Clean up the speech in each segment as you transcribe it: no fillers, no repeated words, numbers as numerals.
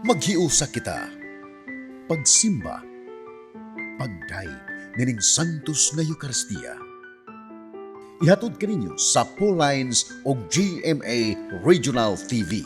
Maghiusa kita. Pagsimba. Pagdayeg nining Santos nga Eukaristiya. Ihatod kaninyo sa Lines o GMA Regional TV.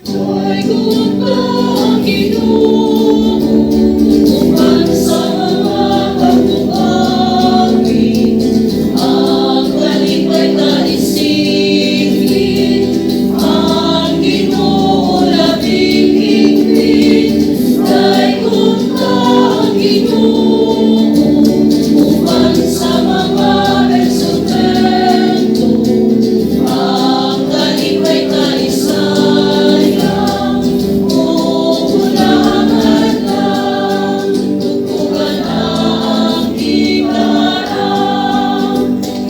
Kay kunta ang Ginoo, uban sa mga kabuhatin, ang kalipay ta isigit, ang Ginoo labing higpit. Kay kunta ang Ginoo, uban sa mga instrumento, ang kalipay ta isayaw, ug unahang adlaw, tugtugan ang gitara,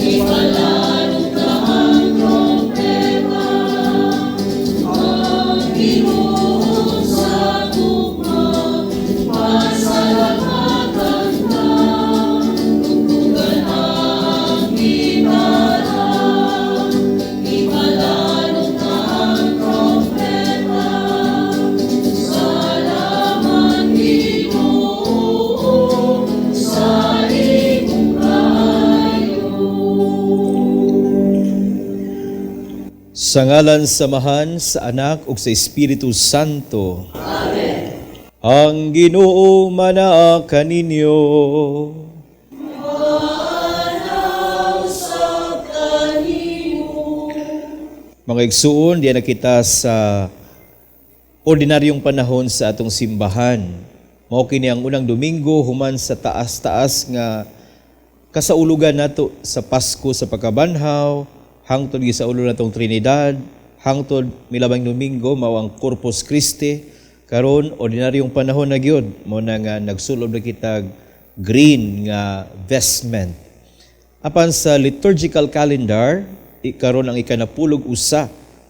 ipalalo ta ang trompeta, ang Ginoo sa gugma, pasalamatan ta, tugtugan ang gitara, ipalalo ta ang trompeta, salamat Ginoo sa imong kaayo. Sa ngalan sa Amahan, sa Anak ug sa Espiritu Santo. Amen. Ang Ginoo manaa kaninyo. Sa kanimo. Mga igsuon, diyan na kita sa ordinaryong panahon sa atong simbahan. Mao kini ang unang Domingo human sa taas-taas nga kasaulugan nato sa Pasko sa pagkabanhaw, hangtod gisaulo natong Trinidad, hangtod milabang Domingo mao ang Corpus Christi. Karon ordinaryong panahon na gyud, mao na nga nagsulob na kitag green nga vestment. Apan sa liturgical calendar, karon ang 31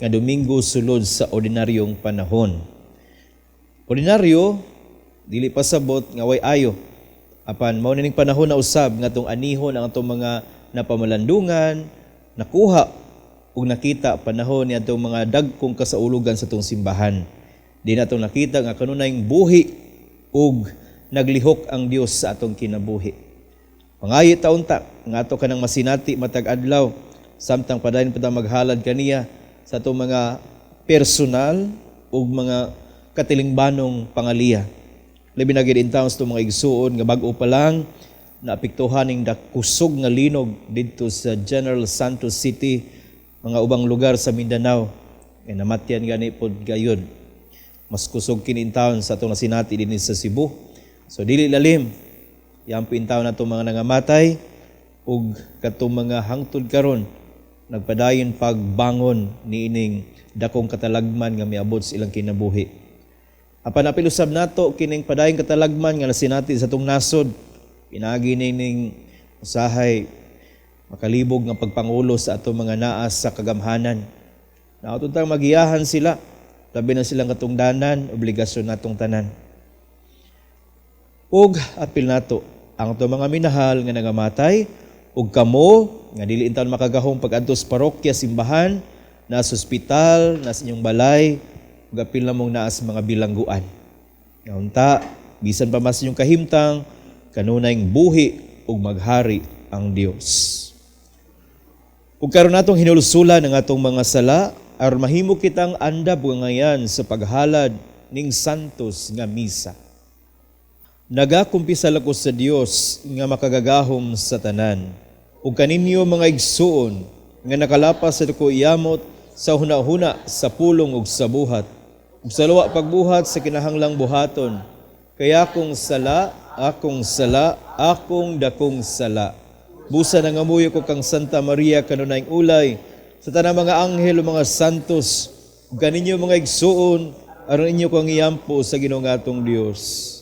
nga Domingo sulod sa ordinaryong panahon. Ordinaryo, dili pasabot nga way ayo. Apan mao ning panahon na usab nga atong anihon ang atong mga napamalandungan, nakuha ug nakita panahon ni atong mga dagkong kasaulugan sa atong simbahan. Di natong nakita nga kanunayng buhi ug naglihok ang Dios sa atong kinabuhi. Pangayo ta unta nga ato kanang masinati matag adlaw samtang padayon pa ta maghalad kaniya sa atong mga personal ug mga katilingbanong pangaliya. Labi na gid intawon sa atong mga igsuon nga bag-o pa lang naapektuhan ning dakusog nga linog didto sa General Santos City, mga ubang lugar sa Mindanao. Kay namatyan gani pod gayud. Mas kusog kini intawon sa atong nasinati dinhi sa Cebu. So dili lalim. Yampo intawon nato mga nangamatay ug katong mga hangtod karon nagpadayon pagbangon niining dakong katalagman nga miabot sa ilang kinabuhi. Apan apil usab nato kining padayong katalagman nga nasinati sa atong nasod, pinaagi nining usahay makalibog nga pagpangulo sa atong mga naa sa kagamhanan. Nautod tang magiyahan sila, labi na silang katungdanan, obligasyon natong tanan. Ug apil nato Ang atong mga minahal nga nangamatay ug kamo nga dili intawon makagahom pag-adto sa parokya, simbahan, naa sa ospital, naa sa inyong balay, ug apil na mong naa sa mga bilangguan. Nga unta, bisan pa mas inyong kahimtang, kanunayng buhi ug maghari ang Dios. Ug karon natong hinulsulan ang atong mga sala aron mahimo kitang andab ngayan sa paghalad ning santos nga misa. Nagakumpisal ako sa Dios nga makagagahom sa tanan. Ug kaninyo, mga igsuon, nga nakalapas sa dako yamot sa hunahuna, sa pulong ug sa buhat, ug sa luwa pagbuhat sa kinahanglang buhaton. Kay akong sala, akong sala, akong dakong sala. Busa nangamuyo ko kang Santa Maria, kanunayng ulay, sa tanang mga anghel ug mga santos, ug kaninyo, mga igsuon, aron inyo kong iyampo sa Ginoo nga atong Dios.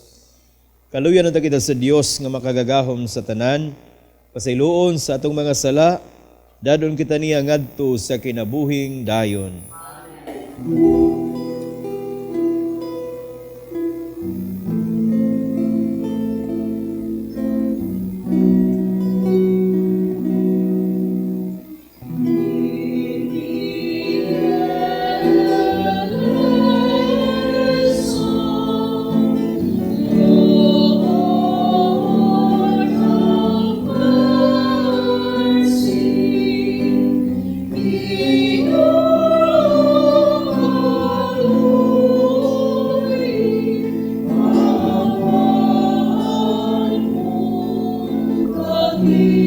Kaluyan na kita sa Dios nga makagagahom sa tanan, pasayloon sa atong mga sala, dadon kita niya ngadto sa kinabuhing dayon. Lord have mercy. Ginoo, kaluoy, awaan mo kami.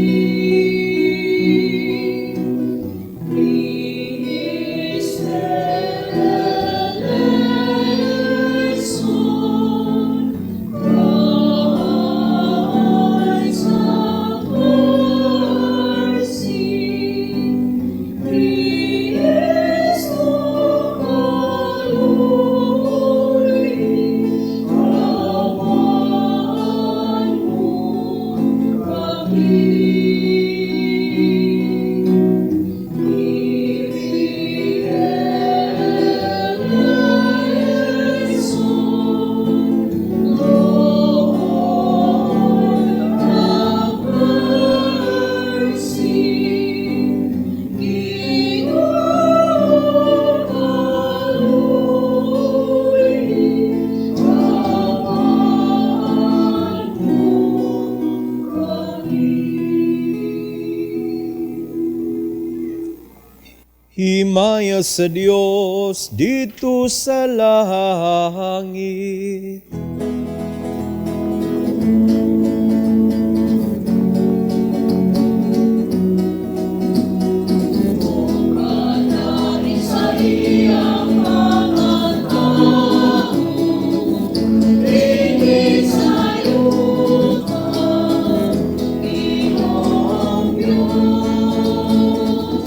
Christe eleison, Christ have mercy. Cristo, kaluoy, awaan mo kami. Kyrie eleison, Lord, have mercy. Ginoo, kaluoy, awaan mo kami. Himaya sa Dios didto sa langit. Kanari sa iyang mga tao, dinhi sa yuta, Ginoong Diyos,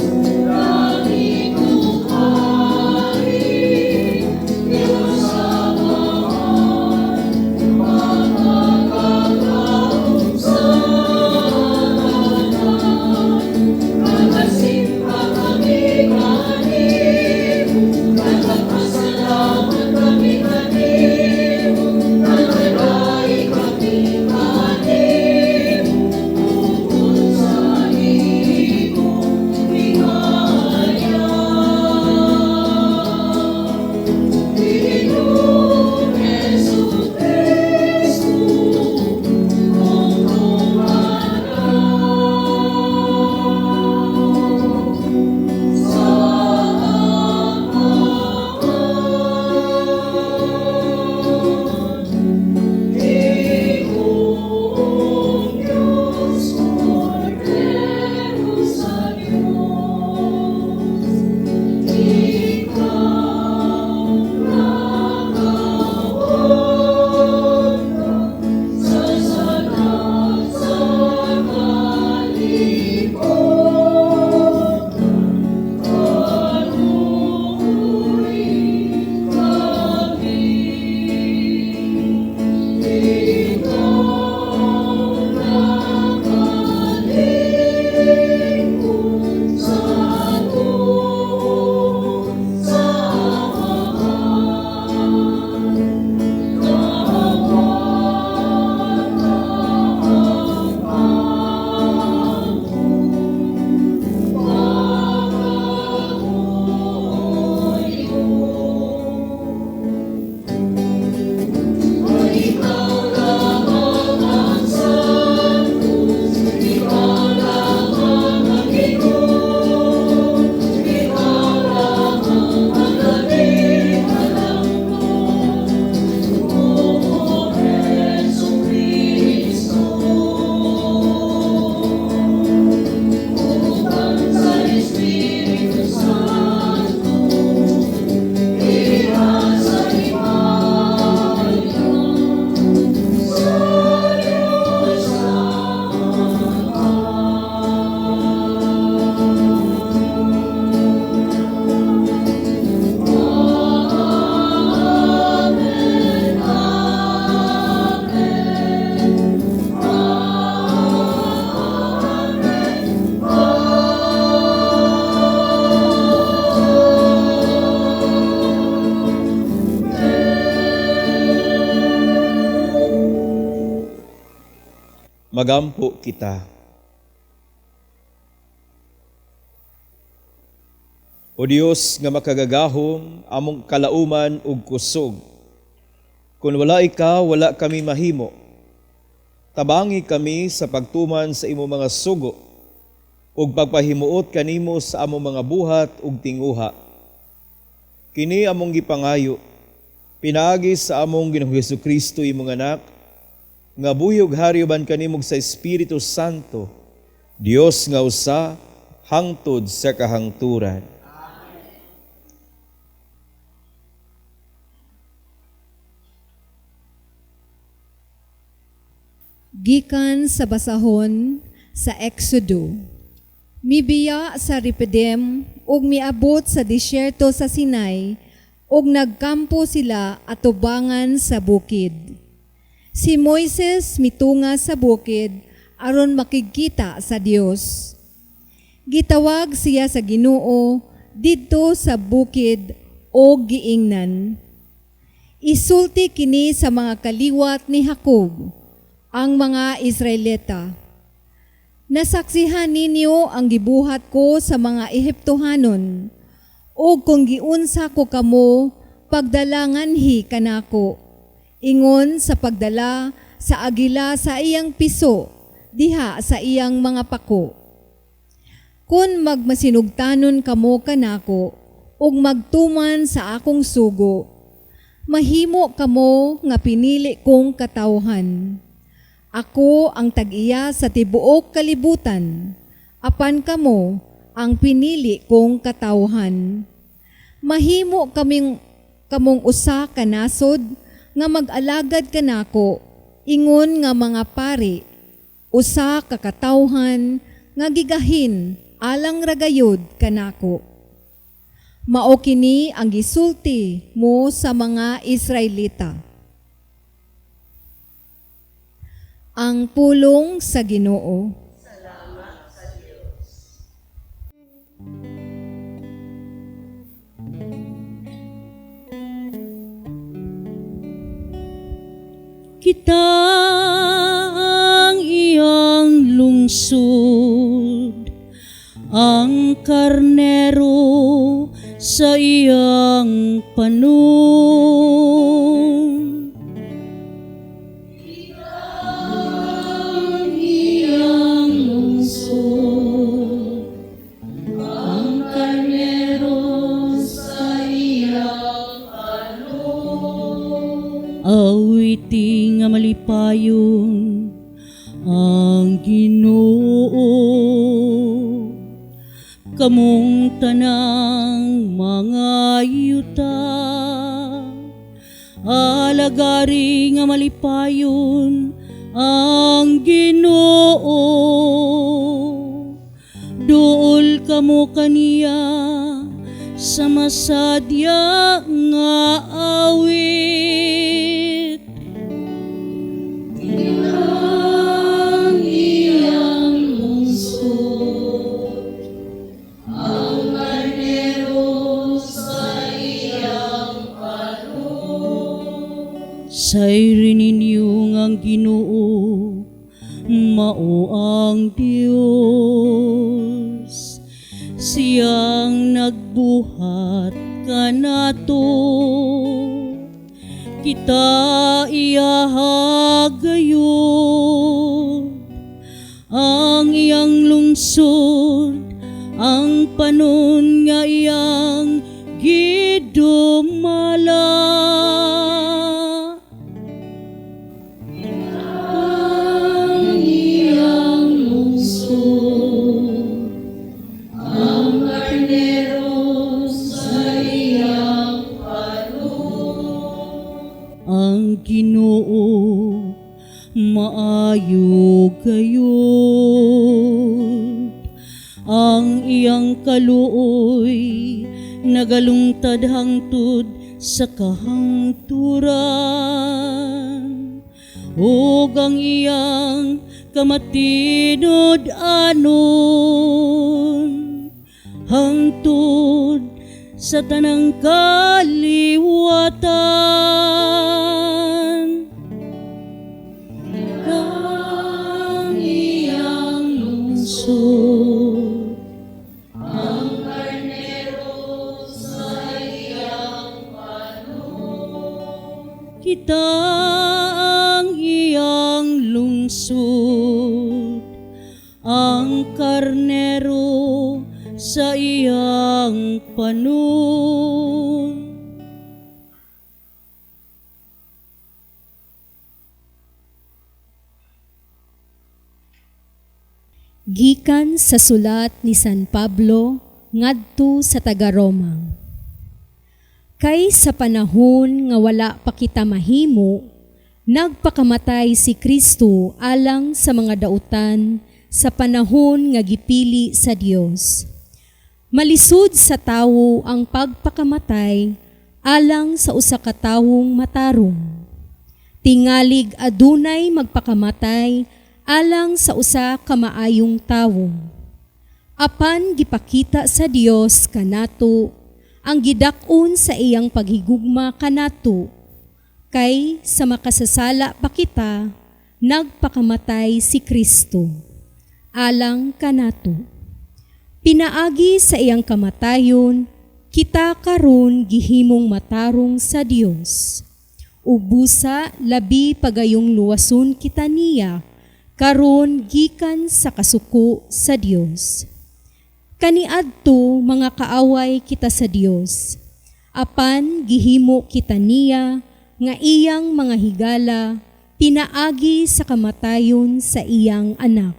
dakong Hari, Diyos Amahan. Magampo kita. O Dios nga makagagahom, among kalauman ug kusog. Kung wala ikaw, wala kami mahimo. Tabangi kami sa pagtuman sa imong mga sugo ug pagpahimuot kanimo sa among mga buhat ug tinguha. Kini among gipangayo, pinaagi sa among Ginoong Hesukristo imong anak, nga buhi ug hari uban kanimo sa Espiritu Santo, Dios nga usa, hangtod sa kahangturan. Gikan sa basahon sa Exodo. Mibiya sa Rephidim ug miabot sa disyerto sa Sinai ug nagkampo sila atubangan sa bukid. Si Moises mitunga sa bukid aron makigkita sa Dios. Gitawag siya sa Ginoo didto sa bukid og giingnan. Isulti kini sa mga kaliwat ni Jacob, ang mga Israelita. Nasaksihan ninyo ang gibuhat ko sa mga Ehiptohanon, o kung giunsa ko kamo, pagdalanganhi kanako, ingon sa pagdala sa agila sa iyang piso, diha sa iyang mga pako. Kun magmasinugtanon kamo kanako, ug magtuman sa akong sugo, mahimo kamo nga pinili kong katawhan. Ako ang tag-iya sa tibuok kalibutan, apan kamo ang pinili kong katawhan. Mahimo kamong usa ka nasod nga mag-alagad kanako, ingon nga mga pari, usa ka katawhan nga gigahin alang ragayod kanako. Mao kini ang gisulti mo sa mga Israelita. Ang pulong sa Ginoo. Salamat sa Diyos. Kita ang iyang lungsod, ang karnero sa iyang panon. Awiti nga malipayon ang Ginoo, kamong tanang mga yuta, alagari nga malipayon ang Ginoo. Duol kamo kaniya sa masadya nga awit. Ang iyang lungsod, ang karnero sa iyang panon. Sayri ninyo ang Ginoo, mao ang Dios. Siyang nagbuhat kanato, kita iyaha gayon. Ang iyang lungsod, ang panon nga iyang gidumala. Ang iyang lungsod, ang karnero sa iyang panon. Ang Ginoo maayo gayud, ang iyang kaluoy nagalungtad hangtod sa kahangturan, ug ang iyang kamatinod-anon hangtod sa tanang kaliwatan. Ang Ang karnero sa iyang panon. Gikan sa sulat ni San Pablo ngadto sa taga-Roma. Kay sa panahon nga wala pa kita mahimo, nagpakamatay si Kristo alang sa mga dautan sa panahon nga gipili sa Dios. Malisud sa tawo ang pagpakamatay alang sa usa ka tawong matarong. Tingalig adunay magpakamatay alang sa usa ka maayong tawo. Apan gipakita sa Dios kanato ang gidak-on sa iyang paghigugma kanato, kay sa makasasala pa kita, nagpakamatay si Kristo alang kanato. Pinaagi sa iyang kamatayon, kita karon gihimong matarong sa Dios. Ug busa labi pagayong luwason kita niya karon gikan sa kasuko sa Dios. Kaniadto mga kaaway kita sa Dios, apan gihimo kita niya nga iyang mga higala pinaagi sa kamatayon sa iyang anak.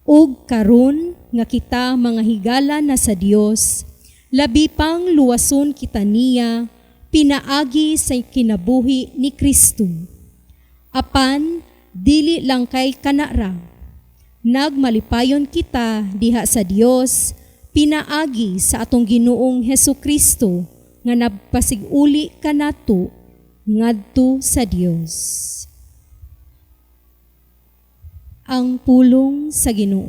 Ug karon nga kita mga higala na sa Dios, labi pang luwason kita niya pinaagi sa kinabuhi ni Kristo. Apan dili lang kay kanara, nagmalipayon kita diha sa Dios pinaagi sa atong Ginoong Hesus Kristo nga nagpasig-uli kanato ngadto sa Dios. Ang pulong sa Ginoo.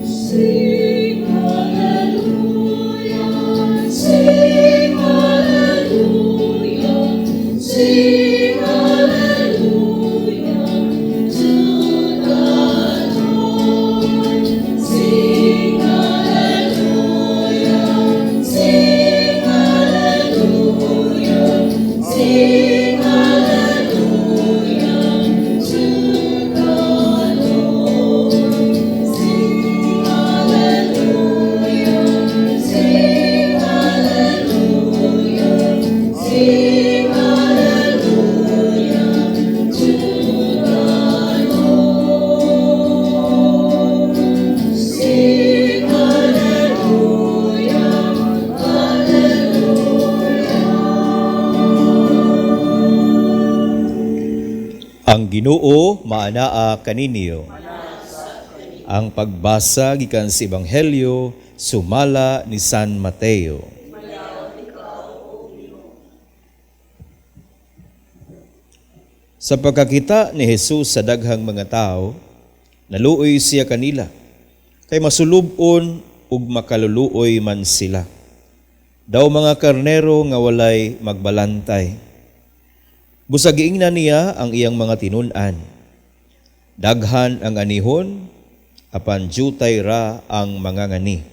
Sing hallelujah, sing hallelujah, sing hallelujah to the Lord. Sing hallelujah, sing hallelujah, sing hallelujah to the Lord. Sing hallelujah, sing hallelujah, sing hallelujah to the Lord. Sing hallelujah, hallelujah. Ang Ginoo maanaa kaninyo. Ang pagbasa gikan sa Ebanghelyo sumala ni San Mateo. Sa pagkakita ni Jesus sa daghang mga tao, naluoy siya kanila, kay masulub-on ug makaluluoy man sila. Daw mga karnero nga walay magbalantay. Busa giingnan niya ang iyang mga tinun-an. Daghan ang anihon, apan jutay ra ang mga ngani.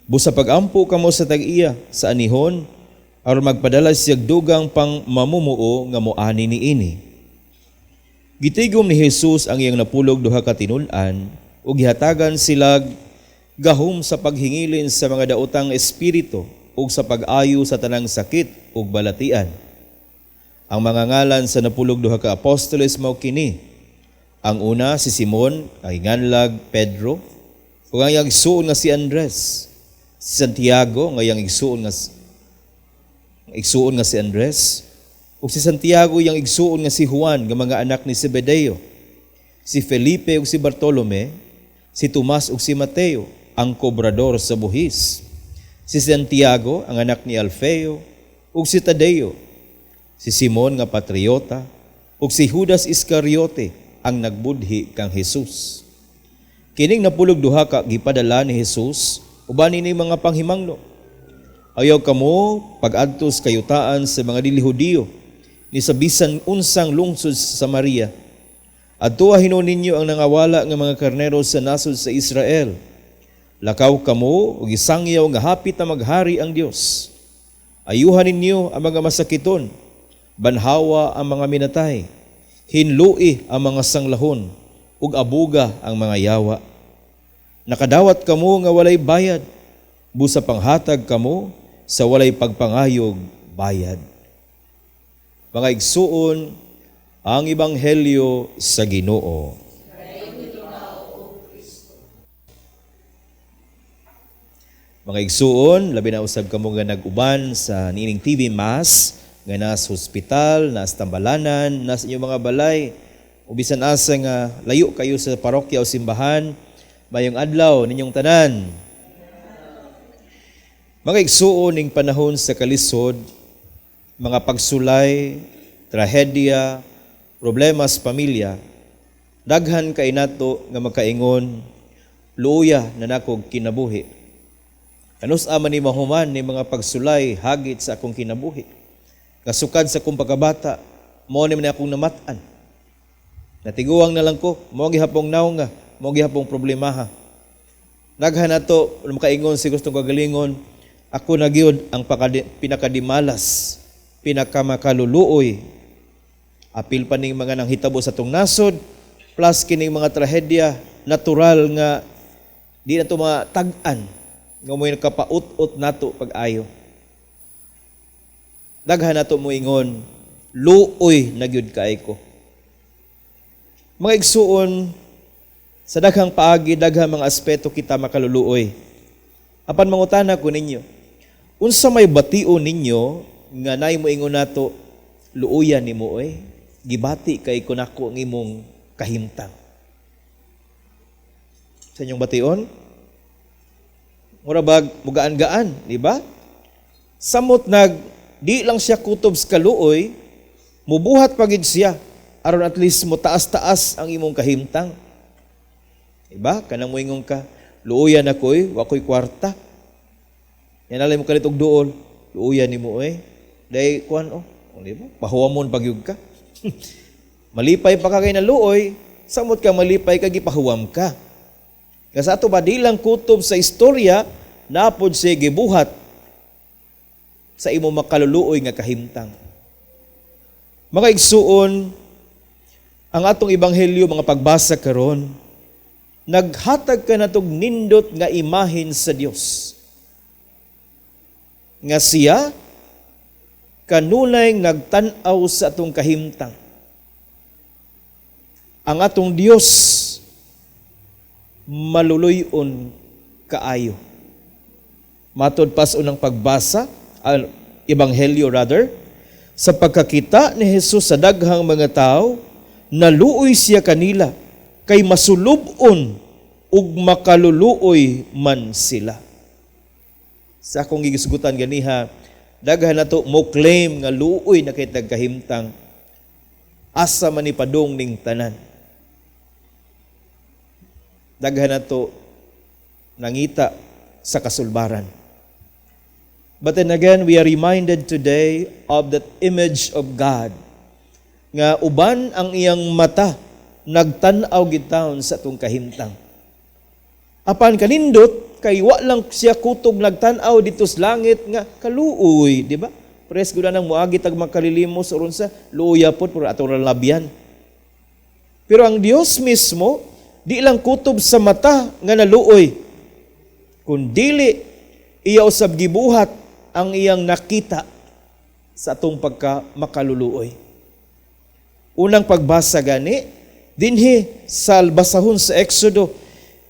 Busa pagampo kamo sa tag-iya sa anihon, aron magpadala siyag dugang pang mamumuo nga moani niini. Gitigom ni Jesus ang iyang 12 ka tinun-an ug gihatagan silag gahom sa paghingilin sa mga daotang espiritu ug sa pag-ayo sa tanang sakit ug balatian. Ang mga ngalan sa 12 ka apostoles mao kini. Ang una si Simon, ang inganlag Pedro, ug ang iyang igsuon nga si Andres. Si Santiago, nga iyang igsuon nga si Andres, ug si Santiago iyang igsuon nga si Juan, nga mga anak ni Zebedeo. Si Felipe ug si Bartolome, si Tomas ug si Mateo, ang kobrador sa buhis. Si Santiago, ang anak ni Alfeo, ug si Tadeo. Si Simon nga patriota, ug si Judas Iscariote, ang nagbudhi kang Jesus. Kining 12 ka gipadala ni Jesus uban ini mga panghimangno. Ayaw kamo pag-adtos kayutaan sa mga dili Hudiyo, ni sa bisan unsang lungsod sa Samaria. Adtoa hinuon ninyo ang nangawala nga mga karnero sa nasod sa Israel. Lakaw kamo ug isangyaw nga hapit na maghari ang Dios. Ayuhan ninyo ang mga masakiton, banhawa ang mga minatay, hinlui ang mga sanglahon, ug abuga ang mga yawa. Nakadawat kamo nga walay bayad, busa panghatag kamo sa walay pagpangayog bayad. Mga igsuon, ang Ebanghelyo sa Ginoo. Mga igsuon, labi na usab kamo nga nag-uban sa niining TV Mass, nga nas hospital, nas tambalanan, nas inyong mga balay, o bisan asa nga layo kayo sa parokya o simbahan, mayong adlaw ninyong tanan. Mga igsuon, ning panahon sa kalisod, mga pagsulay, trahedya, problema sa pamilya, daghan kay nato nga makaingon, luya na nakog kinabuhi. Kanus-a man ni mahuman ni mga pagsulay hagit sa akong kinabuhi. Kasukad sa akong pagkabata, mao ni man akong namat-an. Natiguang na lang ko, mao gihapong naong nga, mao gihapong problemaha. Daghan nato makaingon si gustong kagalingon, ako na gyud ang pinakadimalas, pinakamakaluluoy. Apil pa ning mga nanghitabo sa atong nasod, plus kining mga trahedya natural nga di na to matag-an, nga mo'y nakapaut-ut nato pag-ayo. Daghan nato moingon, luoy na gyud kay ko. Mga igsuon, sa daghang paagi, daghang mga aspeto kita makaluluoy. Apan mangutana ko ninyo, unsa may batio ninyo nga nay moingon nato, luoyan nimo oy, gibati kay ko nako ang imong kahimtang. Sa inyong bation? Mura bag mugaan-gaan, di ba? Samot nag di lang siya kutob sa kaluoy, mubuhat pa gid siya aron at least mo taas-taas ang imong kahimtang. Diba? Kanang moingon ka, luoyan ako'y, wa ko'y kwarta. Yan alay mo kalit og duol, luoyan nimo oy. Day kuan oh, di ba? Pahuwamon pagyug ka. Malipay pa ka kay naluoy, samot ka malipay ka gipahuwam ka. Nga sa ato ba di lang kutob sa istorya, napod siya gibuhat sa imo makaluluoy nga kahimtang. Mga igsuon, ang atong ebanghelyo mga pagbasa karon, naghatag ka natog nindot nga imahin sa Dios. Nga siya kanunay nagtan-aw sa atong kahimtang. Ang atong Dios maluluyon kaayo. Matod pas unang pagbasa, ebanghelyo rather, sa pagkakita ni Jesus sa daghang mga tao, naluoy siya kanila, kay masulubon ug makaluluoy man sila. Sa akong gigisgutan ganiha, daghan nato mo claim nga luoy na kay tagkahimtang, asa man ni padung ning tanan. Daghan nato nangita sa kasulbaran. But then again, we are reminded today of that image of God nga uban ang iyang mata nagtan-aw gitawon sa atong kahimtang. Apan kanindot kay wa lang siya kutob nagtan-aw dito sa langit nga kaluoy, di ba? Pres gud nang moagi tag makalilimos aron sa luoya pod pero atong labyan. Pero ang Dios mismo di lang kutob sa mata nga naluoy, kun dili iya usab gibuhat ang iyang nakita sa atong pagka makaluluoy. Unang pagbasa gani dinhi sa basahon sa Exodo,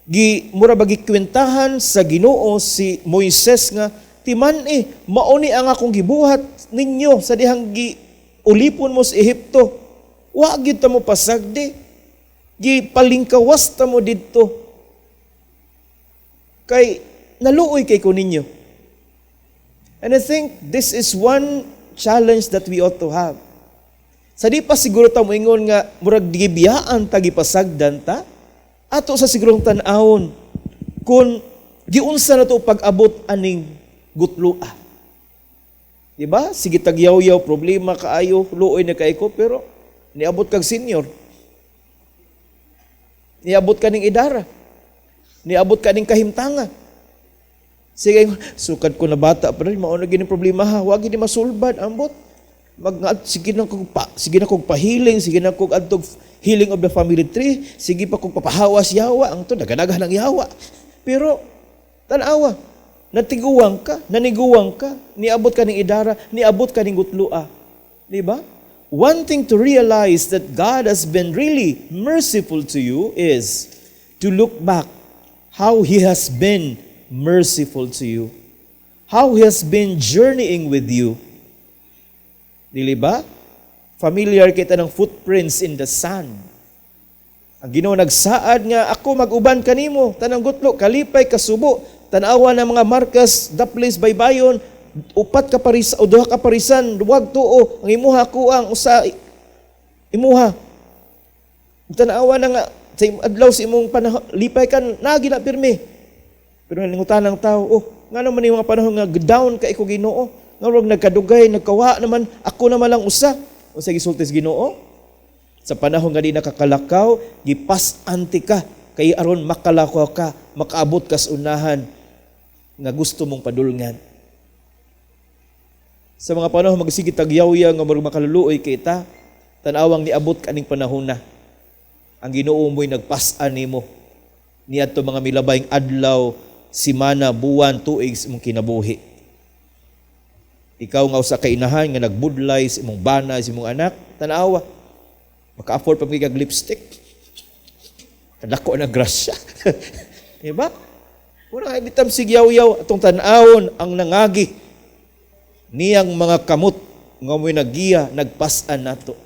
gi mura ba gikwentahan sa Ginoo si Moises nga timan-i mao ni ang akong gibuhat ninyo sa dihang gi ulipon mo sa Ehipto. Wa gyud ta mo pasagdi, gipalingkawas ta mo didto. Kay naluoy kay ko ninyo. And I think this is one challenge that we ought to have. Sa di pa siguro ta moingon nga murag gibiyaan ta, gipasagdan ta, ato sa sigurong tan-awon kung giunsa na to pag-abot aning gutlua. Di ba? Sige tagyaw-yaw, problema kaayo, luoy na kay ko, pero niabot kag senior. Niabot ka ning idara. Niabot ka ning kahimtanga. Sige, sukad ko na bata pa rin, mao na gini problema ha, wa gini masulbad, ambot. Mag sige na kog pahiling, sige na kog adtog healing of the family tree, sige pa kog papahawas yawa, ang to naganagahan ng yawa. Pero tanawa, natiguang ka, naniguang ka, niabot ka ning idara, niabot ka ning gutlua. Di ba? One thing to realize that God has been really merciful to you is to look back how He has been merciful to you. How He has been journeying with you. Dili ba? Familiar kita ng footprints in the sand. Ang Ginoo nagsaad nga ako mag-uban kanimo, tanang gutlo, kalipay, kasubo, tan-awa ng mga markas, daplis, baybayon, upat ka paris o duha ka parisan, duwag tuo, ang imuha kuang usa imuha. Tan-awa na nga sa adlaw sa imong panahon, lipay ka, naagi na pirmi. Pero nalingutan ng tao, oh, nga naman yung mga panahon nga down ka iko Ginoo, nga wag nagkadugay, nagkawa naman, ako naman lang usa. Unsa gisulti sa Ginoo? Sa panahon nga di nakakalakaw, gipas-anti ka kay aron makalakaw ka, makaabot ka sa unahan nga gusto mong padulngan. Sa mga panahon magsige tagyawya nga murag makaluluoy kita, tan-awang niabot ka ning panahon na. Ang Ginoo mo'y nagpas-an nimo niadto mga milabayng adlaw, simana, buwan, tuig sa imong kinabuhi. Ikaw nga usa ka inahan nga nagbudlay sa imong bana, sa imong anak, tanawa. Maka-afford pa kag lipstick. Kadako na grasya. Di ba? Mura kay bitam sigyaw-yaw atong tan-awon ang nangagi niyang mga kamot nga mo'y nagiya, nagpas-an nato.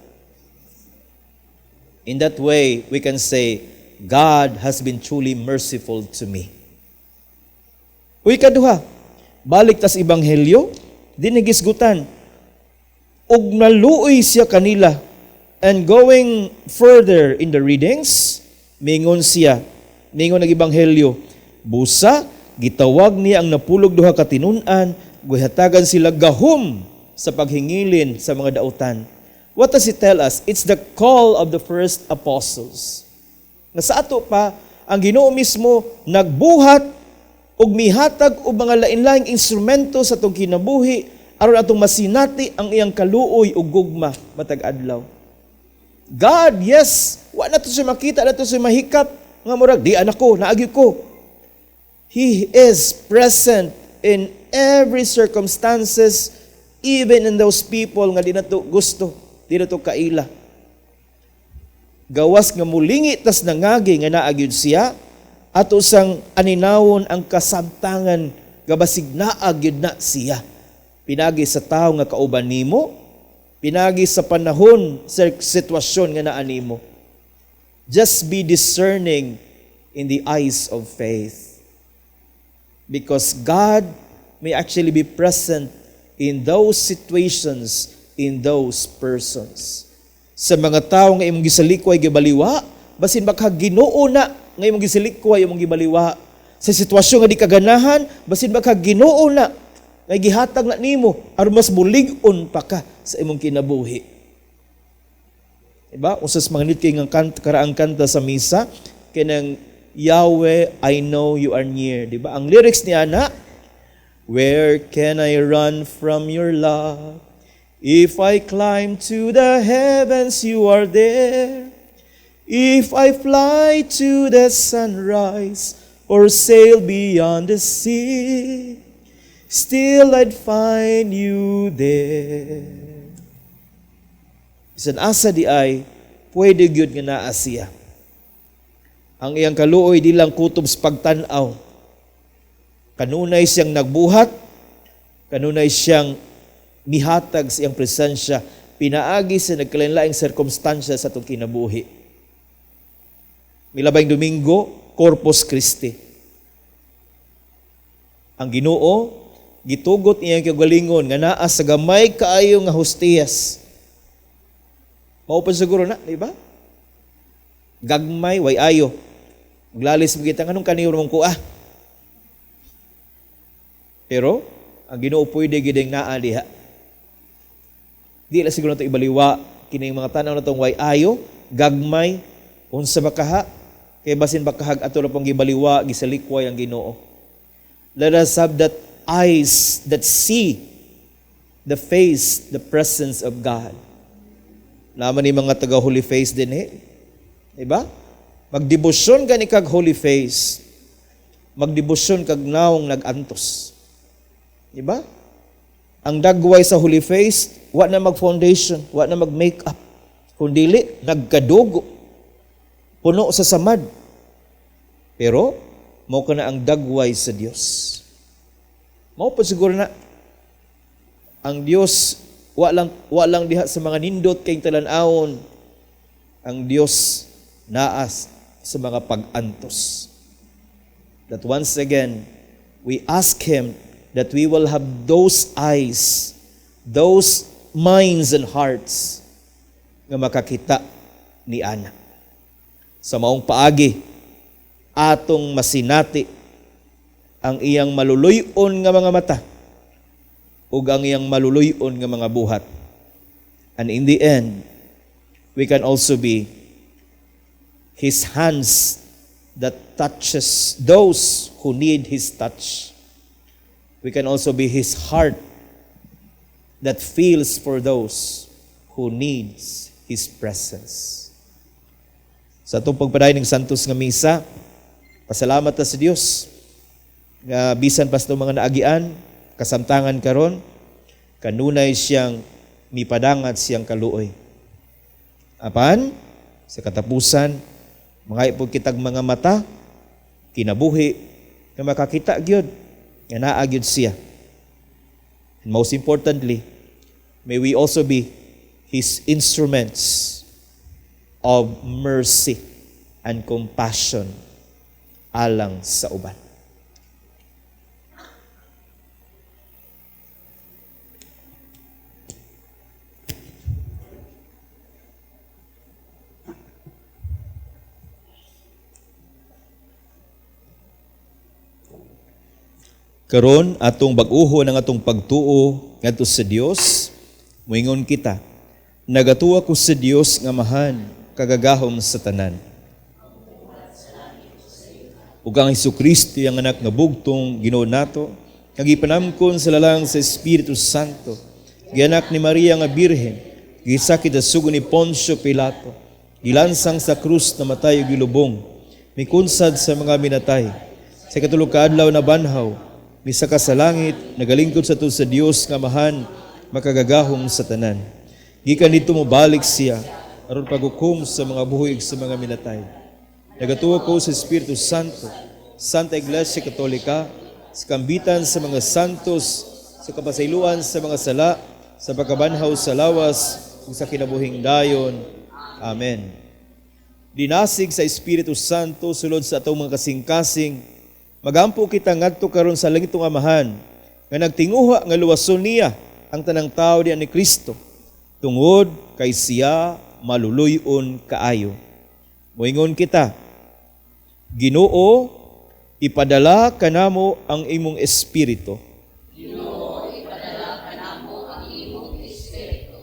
In that way, we can say, God has been truly merciful to me. Uy, kaduha, balik tas Ebanghelyo, dinigisgutan, ug naluoy siya kanila. And going further in the readings, mingon siya, mingon ang Ebanghelyo, busa, gitawag niya ang napulog duha ka tinun-an, gihatagan sila gahom sa paghingilin sa mga dautan. What does it tell us? It's the call of the first apostles. Nga sa ato pa, ang Ginoo mismo nagbuhat ug mihatag og mga lain-laing instrumento sa atong kinabuhi aron atong masinati ang iyang kaluoy ug gugma matag adlaw. God, yes, wa na to siya makita, na to siya mahikap nga murag di anak ko, naagi ko. He is present in every circumstances, even in those people nga di nato gusto, di nato kaila. Gawas nga mulingi tas nangagi nga naa gyud siya, ato sang aninawon ang kasamtangan nga basig naa gyud na siya. Pinagi sa tawo nga kauban nimo, pinagi sa panahon sa sitwasyon nga naa nimo. Just be discerning in the eyes of faith. Because God may actually be present in those situations, in those persons. Sa mga tao nga imong gisalikway gibaliwa, basin baka Ginoo na nga imong gisalikway imong gibaliwa. Sa sitwasyon nga di kaganahan, basin baka Ginoo na nga gihatag na nimo aron mas mulig-on pa ka sa imong kinabuhi. Diba? Usas mga nit kay nga kanta, karaang kanta sa misa, kanang "Yahweh, I know you are near." Diba? Ang lyrics niya na, "Where can I run from your love? If I climb to the heavens, you are there. If I fly to the sunrise or sail beyond the sea, still I'd find you there." Bisan asa di ay, pwede gyud nga naa siya. Ang iyang kaluoy di lang kutob sa pagtan-aw. Kanunay siyang nagbuhat, kanunay siyang mihatag sa iyang presensya, pinaagi sa nagkalain-laing sirkumstansya sa atong kinabuhi. Milabayng Domingo, Corpus Christi. Ang Ginoo gitugot iyang kaugalingon nga naa sa gamay kaayo nga hostiyas. Mao pa siguro na, di ba? Gagmay, way ayo. Maglalis mo kita, anong kaniyo mong kuha? Pero, ang Ginoo pwede gid naa diha. Di lang siguro nato ibaliwa kining mga tanaw na tong way ayo, gagmay, unsa ba kaha? Kay basin bakahag ato ra pong gibaliwa, gisalikway ang Ginoo. Let us have that eyes that see the face, the presence of God. Naman ni mga taga Holy Face din eh. Diba? Magdebosyon gani kag Holy Face. Magdebosyon kag naong nag-antos. Diba? Ang dagway sa Holy Face, wa na mag-foundation, wa na mag-makeup. Kundili, nagkadugo. Puno sa samad. Pero, mao ka na ang dagway sa Dios. Mao pa siguro na ang Dios wa lang diha sa mga nindot kay talan-awon. Ang Dios naas sa mga pag-antos. That once again, we ask Him that we will have those eyes, those minds and hearts nga makakita ni ana. Sa maong paagi, atong masinati ang iyang maluluy-on nga mga mata ug ang iyang maluluy-on nga mga buhat. And in the end, we can also be His hands that touches those who need His touch. We can also be His heart that feels for those who needs His presence. Sa atong pagpadayon ng Santos nga Misa, pasalamat ta sa Dios nga bisan pa sa mga naagian, kasamtangan karon, kanunay siyang mipadangat siyang kaluoy. Apan, sa katapusan, mga ipod kitag mga mata, kinabuhi, nga makakita gyud, nga naa gyud siya. And most importantly, may we also be His instruments of mercy and compassion alang sa uban. Karon atong bag-uhon ang atong pagtuo ngadto sa Dios, moingon kita, nagatuo ko sa Dios nga Amahan, kagagahom sa tanan. Ug ang Hesukristo iyang anak nga bugtong Ginoo nato, nga gipanamkon sa lalang sa Espiritu Santo, gianak ni Maria nga Birhen, gisakit sa sugo ni Poncio Pilato, gilansang sa krus, namatay ug gilubong, mikunsad sa mga minatay, sa ikatulo ka adlaw nabanhaw, misaka sa langit, nagalingkod sa tuod sa Dios nga Amahan, makagagahom sa tanan. Gikan didto mobalik siya aron paghukom sa mga buhi ug sa mga minatay. Nagatuo ko sa Espiritu Santo, Santa Iglesia Katolika, sa kambitan sa mga santos, sa kapasayloan sa mga sala, sa pagkabanhaw sa lawas, ug sa kinabuhing dayon. Amen. Dinasig sa Espiritu Santo sulod sa atong mga kasing-kasing, magampo kita ngadto karon sa langitong Amahan, nga nagtinguha nga luwason niya ang tanang tao diha ni Kristo, tungod kay siya maluluy-on kaayo. Moingon kita, Ginoo, ipadala kanamo ang imong espiritu. Ginoo, ipadala kanamo ang imong espiritu.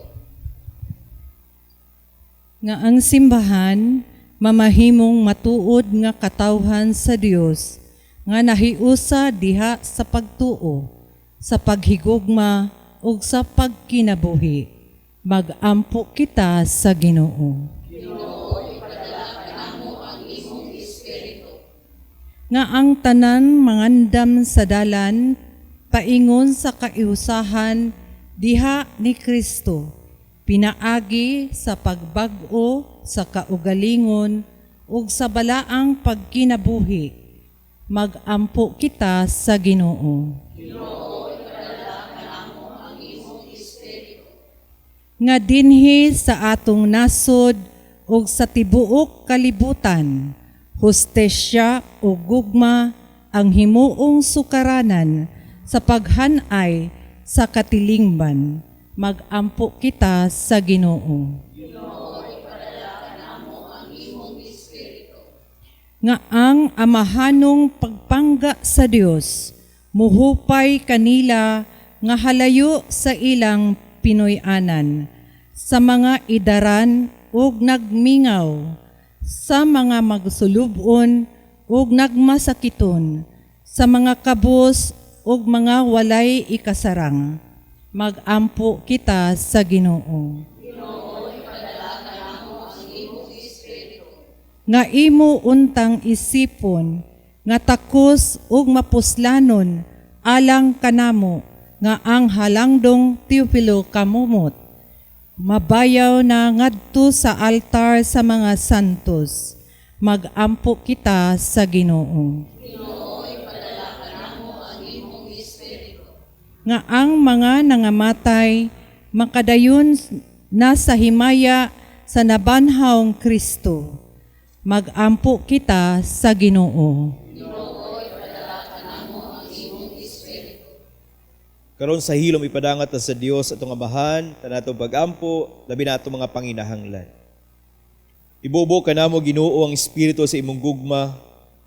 Nga ang simbahan mamahimong matuod nga katawhan sa Dios nga nahiusa diha sa pagtuo, sa paghigugma ug sa pagkinabuhi. Magampo kita sa Ginoo. Ginoo, ipadala kanamo ang imong espiritu. Nga ang tanan mangandam sa dalan paingon sa kaiusahan diha ni Kristo, pinaagi sa pagbag-o sa kaugalingon ug sa balaang pagkinabuhi. Magampo kita sa Ginoo. Ginoo, ipadala kanamo ang imong espiritu. Nga dinhi sa atong nasod ug sa tibuok kalibutan, hustesya ug gugma ang himuong sukaranan sa paghanay sa katilingban. Magampo kita sa Ginoo. Ginoo, ipadala kanamo ang imong espiritu. Nga ang amahanong pagpangga sa Dios muhupay kanila nga halayo sa ilang Pinoy-anan sa mga idaran ug nagmingaw sa mga magsulubon ug nagmasakiton, sa mga kabus ug mga walay ikasarang. Magampo kita sa Ginoo. Nga imo untang isipon nga takos ug mapuslanon alang kanamo nga ang halangdong Teofilo Camomot mabayaw na ngadto sa altar sa mga santos. Magampo kita sa Ginoo. Nga ang mga nangamatay makadayon na sa himaya sa nabanhawng Kristo. Magampo kita sa Ginoo. Karon sa hilom ipadangat ta sa Dios atong Amahan, tanatong pagampo, labi na atong mga panginahanglan. Ibubo kanamo Ginoo ang espiritu sa imong gugma,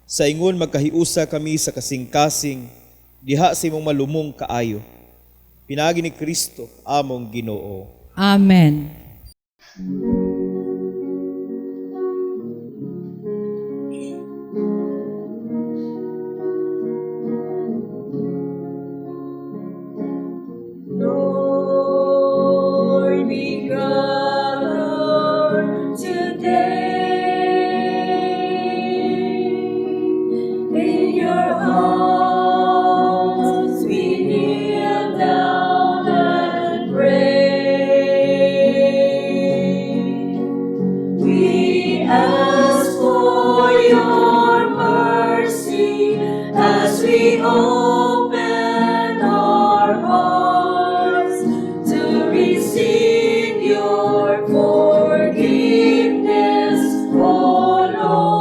sa ingon magkahiusa kami sa kasing-kasing diha sa imong malumong kaayo. Pinaagi ni Kristo among Ginoo. Amen. Lord, we gather today in your arms we kneel down and pray. We ask for your mercy as we open our hearts to receive your forgiveness, O Lord.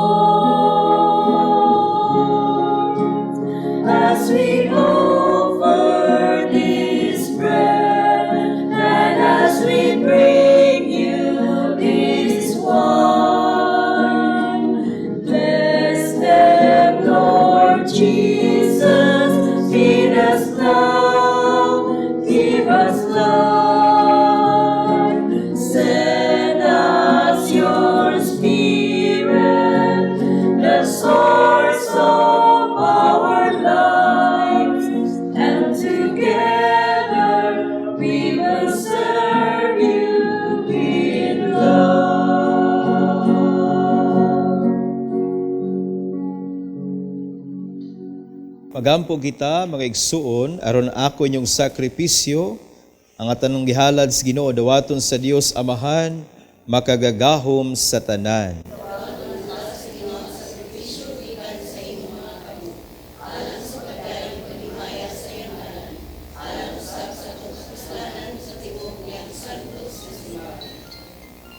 As we offer this bread and as we bring you this wine, bless them, Lord Jesus. Feed us now, give us life. Send us your Spirit, the source of our lives, and together we will serve you in love. Magampo kita mga igsuon aron ako inyong sakripisyo ang atanong gihalad sa Ginoo dawaton sa Dios Amahan makagagahom sa tanan.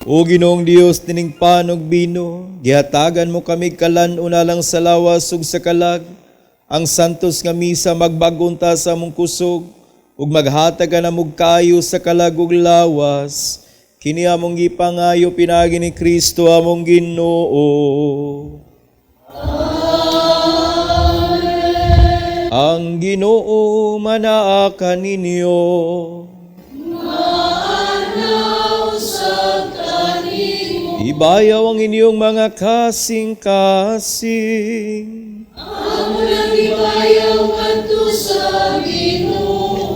O Ginoong Dios, tining panog bino, gihatagan mo kami kalan-una lang sa lawas ug sa kalag. Ang santos nga misa magbagunta sa among kusog ug maghatag ka namog kaayo sa kalag ug lawas. Kini among gipangayo pinaagi ni Kristo among Ginoo. Ang Ginoo manaa kaninyo. Ibayaw ang inyong mga kasing-kasing.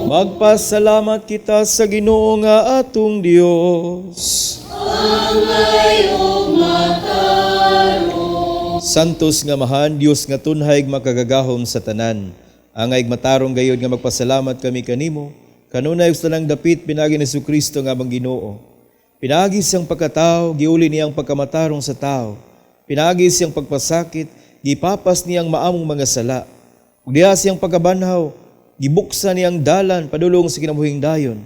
Magpasalamat kita sa Ginoo nga atong Dios. Santos nga Amahan, Dios nga tunhay makagagahom sa tanan. Angay matarong gayod nga magpasalamat kami kanimo. Kanunay sa tanang dapit pinaagi ni Kristo nga among Ginoo. Pinaagi siyang pagkatao, giuli niyang pagkamatarong sa tao. Pinaagi siyang pagpasakit, gipapas niyang maamong mga sala. Ug diha siyang pagkabanhaw, gibuksa niyang dalan padulong sa kinabuhing dayon.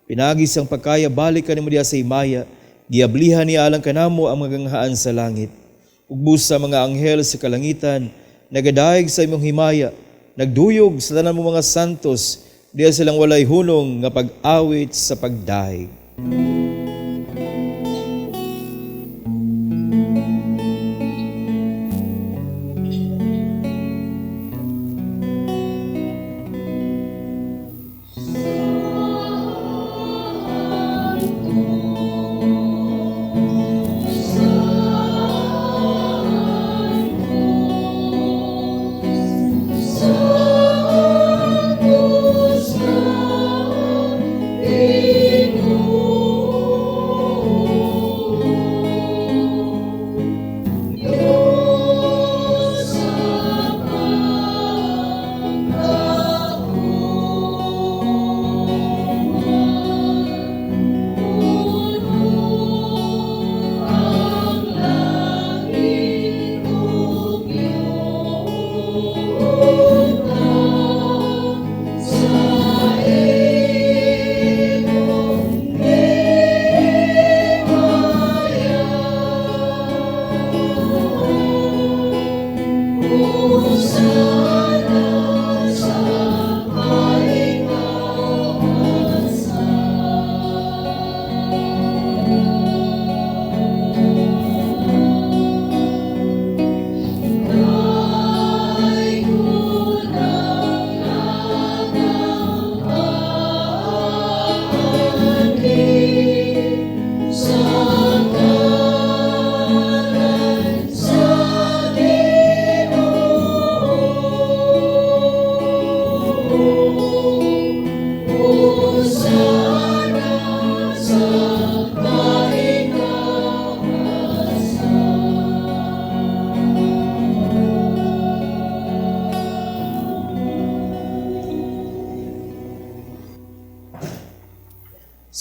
Pinaagi siyang pagkaya balik kanimo diha sa himaya, giablihan niya alang kanamo ang mga ganghaan sa langit. Ugbos sa mga anghel sa kalangitan, nagadayeg sa imong himaya, nagduyog sa tanan mo mga santos, diha silang walay hunong nga pag-awit sa pagdayeg.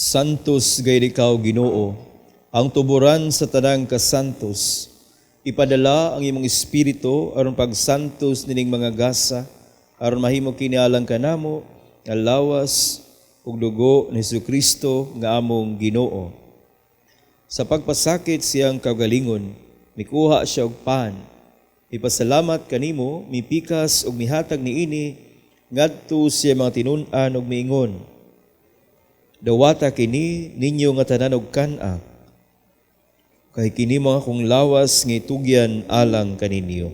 Santos gayud ikaw Ginoo, ang tuburan sa tanang kasantos. Ipadala ang imong espiritu aron pagsantos nining mga gasa, aron mahimo kini alang kanamo nga lawas ug dugo ni Hesukristo nga among Ginoo. Sa pagpasakit siyang kaugalingon, mikuha siya og pan. Ipasalamat kanimo, mipikas ug mihatag niini ngadto siya mga tinun-an ug miingon: Dawata kini ninyo nga tanan og kan-a, kay kini mga akong lawas nga itugyan alang kaninyo.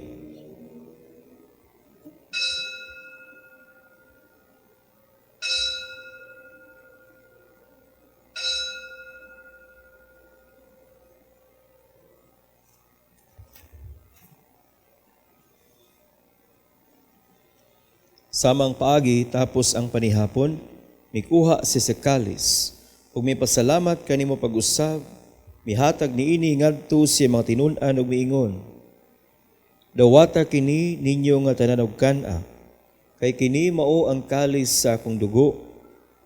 Samang paagi tapos ang panihapon, mikuha si sa kalis, ug mipasalamat kanimo pag-usab, mihatag niini ngadto sa mga tinun-an ug miingon: Dawata kini ninyo nga tanan og kan-a, kay kini mao ang kalis sa akong dugo,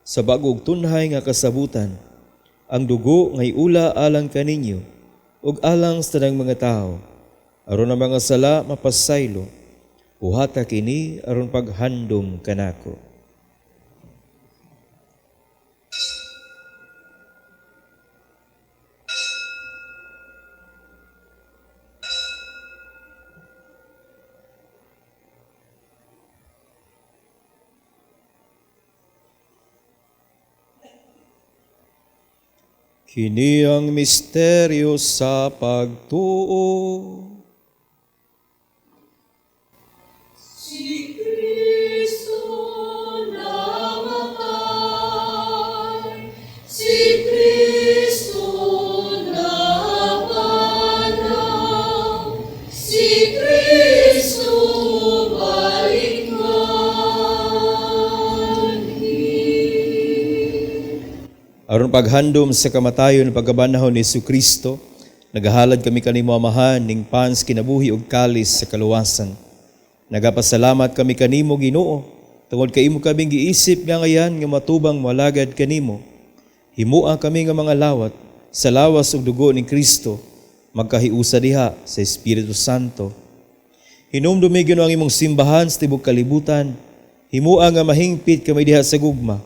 sa bag-ong tunhay nga kasabutan, ang dugo ngay ula alang kaninyo ug alang sa tanang mga tawo, aron ang mga sala mapasaylo. Buhata kini aron paghandom kanako. Kini ang misteryo sa pagtuo. Si Kristo namatay, si Kristo napangaw, si Kristo balik manhi. Aron paghandom sa kamatayon ug pagkabanhaw ni Hesukristo, nagahalad kami kanimo Amahan ning pans kinabuhi ug kalis sa kaluwasan. Nagapasalamat kami kanimo Ginoo tungod kay imo kaming giisip nga ngayan nga matubang moalagad kanimo. Himua kami nga mga lawat sa lawas ug dugo ni Kristo, magkahiusa diha sa Espiritu Santo. Hinumdumi Ginoo ang imong simbahan sa tibok kalibutan. Himua nga mahingpit kami diha sa gugma.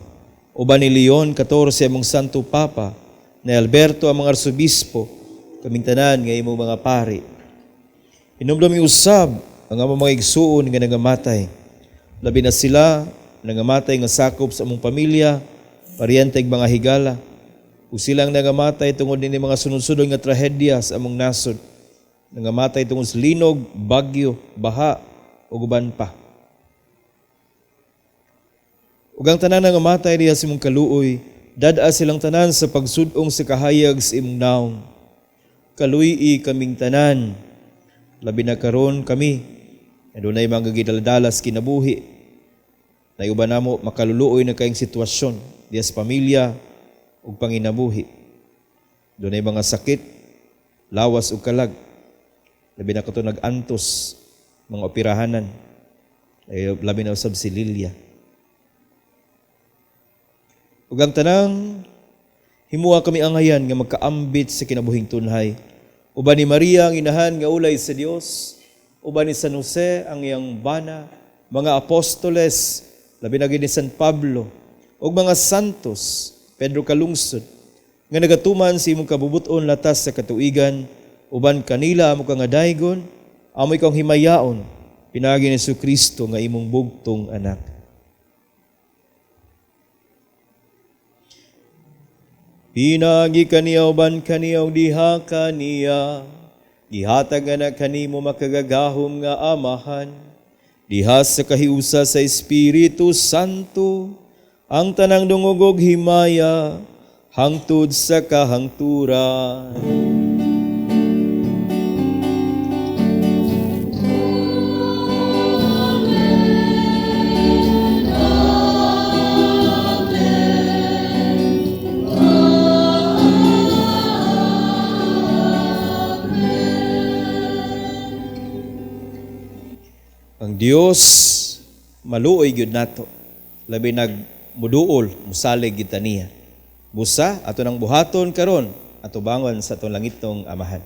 Uban ni Leon 14 among Santo Papa, ni Alberto among Arsobispo, kaming tanan nga imong mga pari. Hinumdumi usab ang among mga igsuon nga nangamatay. Labi na sila nangamatay nga sakop sa among pamilya, paryente ug mga higala. Ug silang nangamatay tungod nini mga sunod-sunod nga trahedya sa among nasod. Nangamatay tungod sa linog, bagyo, baha ug uban pa. Ug ang tanan nangamatay diha sa imong kaluoy, dad-a silang tanan sa pagsud-ong sa kahayag sa imong naong. Kaluy-i kaming tanan, labi na karon kami, nga dunay mga gidaladalas kinabuhi. Naiuban namo makaluluoy na kayong sitwasyon diha sa pamilya ug panginabuhi. Dunay mga sakit, lawas ug kalag. Labi na kato nag-antos, mga operahanan. Labi na usab si Lilia. Ug ang tanang himuha kami angayan nga magkaambit sa kinabuhing tunhay. Uban ni Maria ang inahan nga ulay sa Dios, uban ni San Jose ang iyang bana, mga apostoles, labi na gid ni San Pablo, ug mga santos, Pedro Calungsod, nga nagatuman sa imong kabubuton latas sa katuigan, uban kanila amo ka nga daygon, amo ikaw himayaon, pinaagi ni Hesukristo nga imong bugtong anak. Pinaagi kaniya uban kaniya ug diha kaniya, gihatag nga na kanimo makagagahom nga Amahan, diha sa kahiusa sa Espiritu Santo, ang tanang dungog ug himaya, hangtod sa kahangturan. Ang Dios maluoy gyud nato, labi nag muduol, musalig gyud ta niya. Busa ato nang buhaton karon atubangon sa atong langitnong Amahan.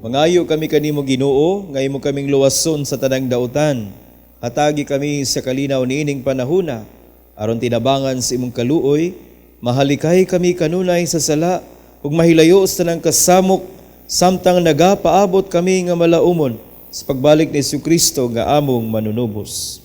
Mangayo kami kanimo, Ginoo, nga imo kaming luwason sa tanang dautan. Hatagi kami sa kalinaw niining panahuna aron tinabangan sa imong kaluoy, mahalikay kami kanunay sa sala ug mahilayo sa tanang kasamok samtang nagapaabot kami nga malaumon sa pagbalik ni Kristo nga among manunubos.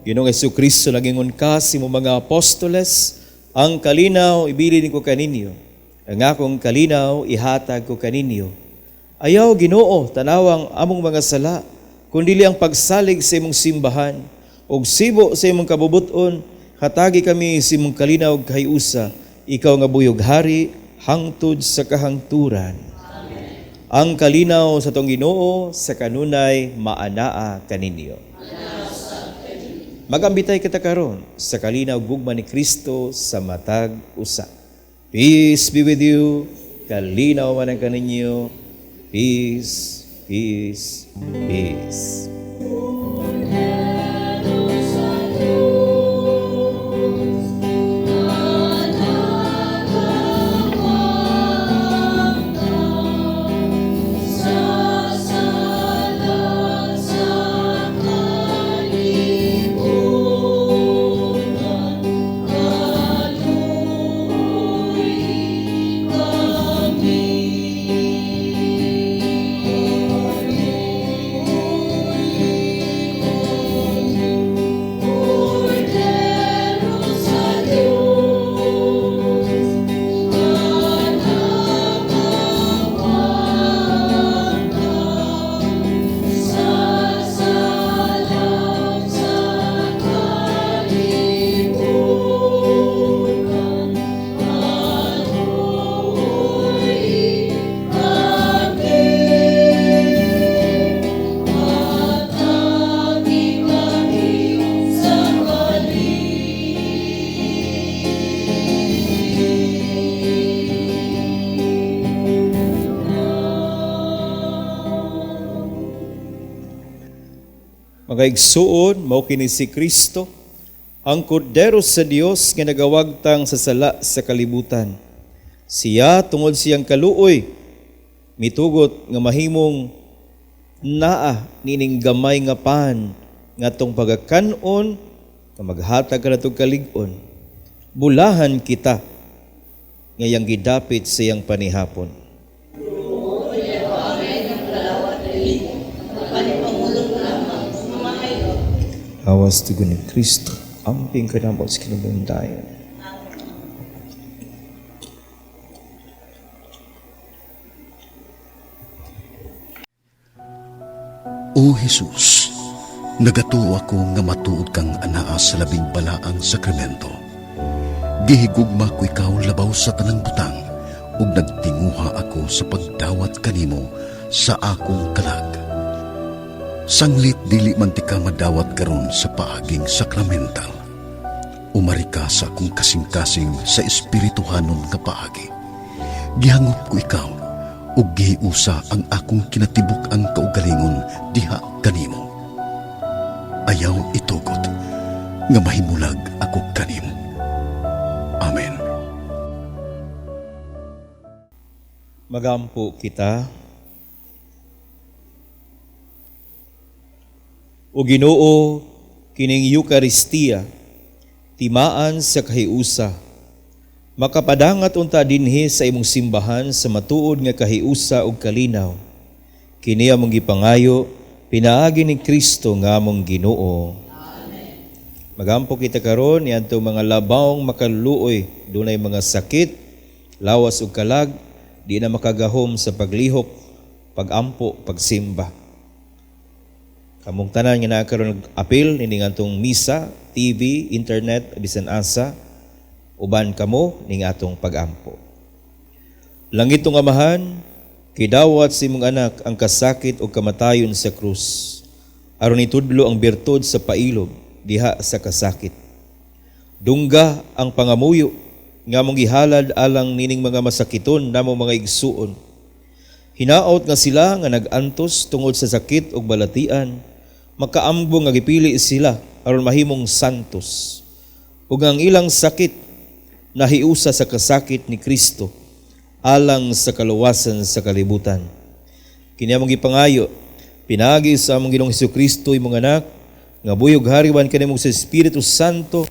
Ginoong Hesukristo, nagingon ka sa imong mga apostoles, "Ang kalinaw ibilin ko kaninyo, ang akong kalinaw ihatag ko kaninyo." Ayaw, Ginoo, tanawang among mga sala, kundili ang pagsalig sa imong simbahan, ug sibo sa imong kabubuton, hatagi kami sa imong kalinaw ug kahiusa, ikaw nga buhi ug hari hangtod sa kahangturan. Ang kalinaw sa atong Ginoo sa kanunay maanaa kaninyo. Magambitay kita karon sa kalinaw gugma ni Kristo sa matag usa. Peace be with you. Kalinaw man ang kaninyo. Peace, peace, peace. Mga igsuon, mao kini si Kristo, ang Kordero sa Dios nga nagawagtang sa sala sa kalibutan. Siya, tungod siyang kaluoy, mitugot nga mahimong naa nining gamay nga pan nga atong pagakanon nga maghatag kanatong kalig-on. Bulahan kita nga iyang gidapit sa iyang panihapon. Awas tugon ni Kristo, amping kanamo sa kinabuhing dayon. O Jesus, nagatuo ako nga matuod kang anaa sa labing balaang sakramento. Gihigugma ko ikaw labaw sa tanang butang ug nagtinguha ako sa pagdawat kanimo sa akong kalag. Sanglit dili man tika madawat karon sa paaging sakramental. Umari ka sa akong kasing-kasing sa espirituhanon nga paagi. Gihangop ko ikaw ug gihiusa ang akong kinatibuk-ang kaugalingon diha kanimo. Ayaw itugot nga mahimulag ako kanimo. Amen. Magampo kita. O Ginoo, kining Eucharistia, timaan sa kahiusa. Makapadangat unta dinhi sa imong simbahan sa matuod nga kahiusa ug kalinaw. Kini among gipangayo, pinaagi ni Kristo nga among Ginoo. Amen. Magampo kita karon niadtong mga labawng makaluluoy, dunay mga sakit, lawas ug kalag, di na makagahom sa paglihok, pagampo, pagsimba. Kamong tanan nga naa karon nag-apil nining atong misa, TV, internet, bisan asa, uban kamo ning atong pagampo. Langitong Amahan, kidawat sa imong anak ang kasakit o kamatayon sa krus, aron itudlo ang birtud sa pailob diha sa kasakit. Dungga ang pangamuyo nga among gihalad alang nining mga masakiton namo mga igsuon. Hinaot nga sila nga nag-antos tungod sa sakit ug balatian, makaambong nga gipili sila aron mahimong santos. Ug ang ilang sakit nahiusa sa kasakit ni Kristo alang sa kaluwasan sa kalibutan. Kini among gipangayo pinaagi sa among Ginoong Hesukristo imong anak nga buyog hariwan kanimo sa Espiritu Santo,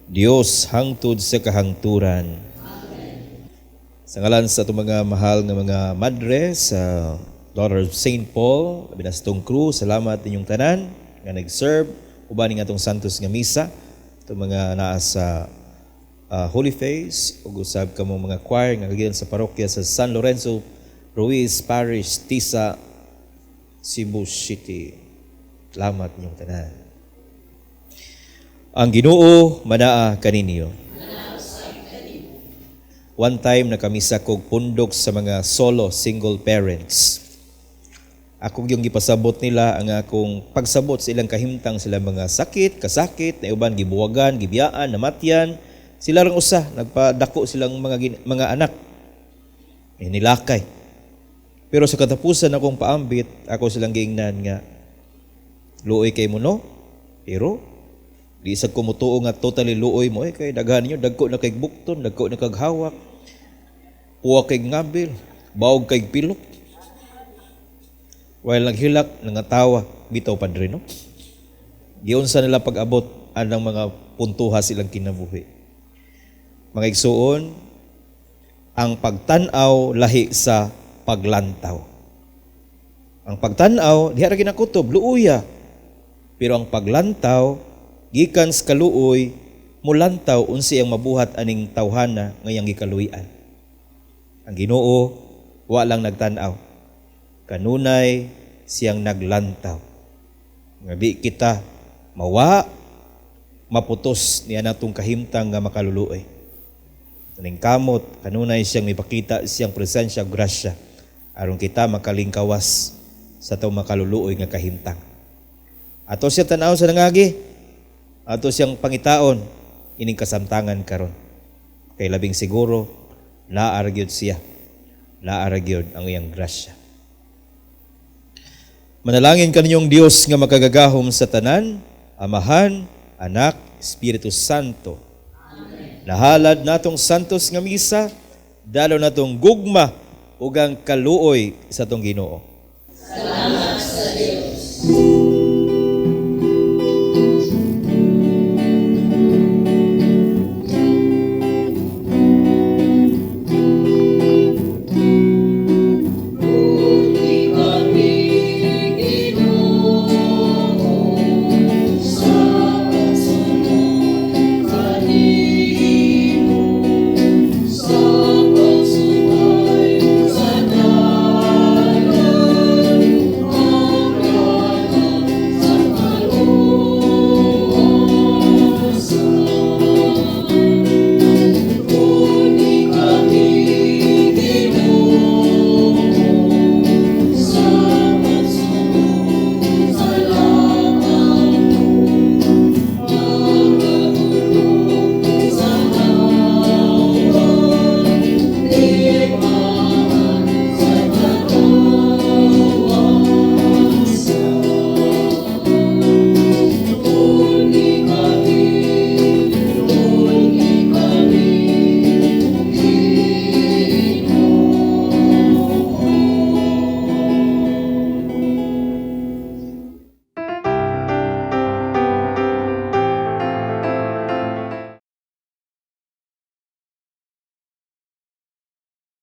Dios hangtod sa kahangturan. Amen. Sa ngalan sa atong mga mahal nga mga madre sa Daughter of Saint Paul, labi na sa atong crew, salamat ninyong tanan nga nag-serve uban ning atong Santos nga misa, atong mga naa sa Holy Face ug usab kamong mga choir nga gikan sa parokya sa San Lorenzo Ruiz Parish, Tisa, Cebu City. Salamat ninyong tanan. Ang Ginoo manaa kaninyo. One time nakamisa kog pundok sa mga solo single parents. Ako yung gipasabot nila ang akong pagsabot sa ilang kahimtang sila mga sakit, kasakit, na uban gibuwagan, gibiyaan, namatyan. Sila rang usa, nagpadako silang mga anak. Nilakay. Pero sa katapusan akong paambit, ako silang giingnan nga luoy kay mo no? Pero di sa kumutuo nga totally luoy mo, kay daghan ninyo, dagko na kay bukton, dagko na kag hawak, puwa kay ngabil, baog kay pilok. While naghilak, nangatawa, bitaw padre no? Giunsa nila pag-abot anang mga puntuha silang kinabuhi. Mga igsuon, ang pagtan-aw lahi sa paglantaw. Ang pagtan-aw, diha ra ginakutob, luuya. Pero ang paglantaw, gikan sa kaluoy, mulantaw unsi ang mabuhat aning tawhana ngayang gikaluy-an. Ang Ginoo wa lang nagtan-aw. Kanunay siyang naglantaw. Nga di kita mawa, maputos niya natong kahimtang nga makaluluoy. Aning kamot, kanunay siyang mipakita siyang presensya ug grasya aron kita makalingkawas sa atong makaluluoy nga kahimtang. Ato siya tan-aw sa nangagi, ato siyang pangitaon ining kasamtangan karon. Kay labing siguro naa ra gyud siya, naa ra gyud ang iyang grasya. Manalangin kaninyong Dios nga makagagahom sa tanan, Amahan, Anak, Espiritu Santo. Nahalad natong santos nga misa, dalo natong gugma ug ang kaluoy sa atong Ginoo. Salamat.